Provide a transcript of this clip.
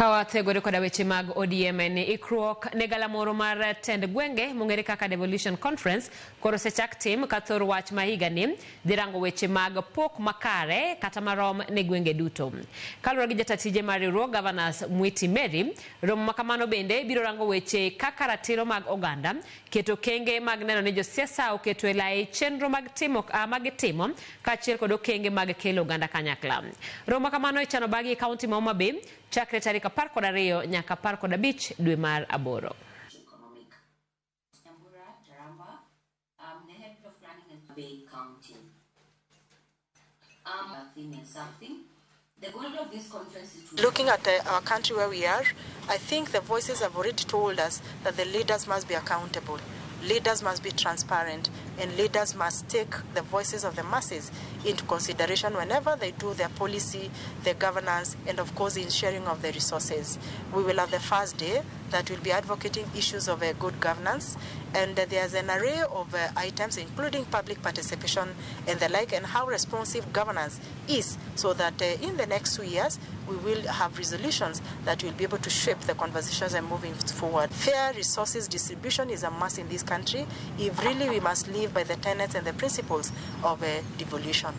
Ka wathegore koda weche mag ODM en ni ikruok ne galamoro mar tend gwenge mong'ere kaka Devolution Conference koro osechak tim ka thor wach ma higani dhi rango weche mag pok makare kata marom ne gwenge duto. Kaluwore gi jata tije mar riwruog Governors Mwiti Mary, romo ma kamano bende biro rango weche kaka ratiro mag oganda, keto okenge mag neno ni josiasa oketo e lai chenro mag timo ma gitimo kaachiel kod okenge mag kelo oganda kanyakla. Romo ma kamano ichano bagi e kaunti ma Homa Bay chakre tarik 12 nyaka 15 dwe mar aboro. Economic. Nyambura Taramba, the head of planning in Bay County. Theme and something. The goal of this conference is to Looking at our country where we are, I think the voices have already told us that the leaders must be accountable, leaders must be transparent, and leaders must take the voices of the masses into consideration whenever they do their policy, their governance, and of course in sharing of the resources. We will have the first day that will be advocating issues of good governance, and there's an array of items including public participation and the like, and how responsive governance is, so that in the next 2 years we will have resolutions that will be able to shape the conversations and moving forward. Fair resources distribution is a must in this country if really we must live by the tenets and the principles of devolution.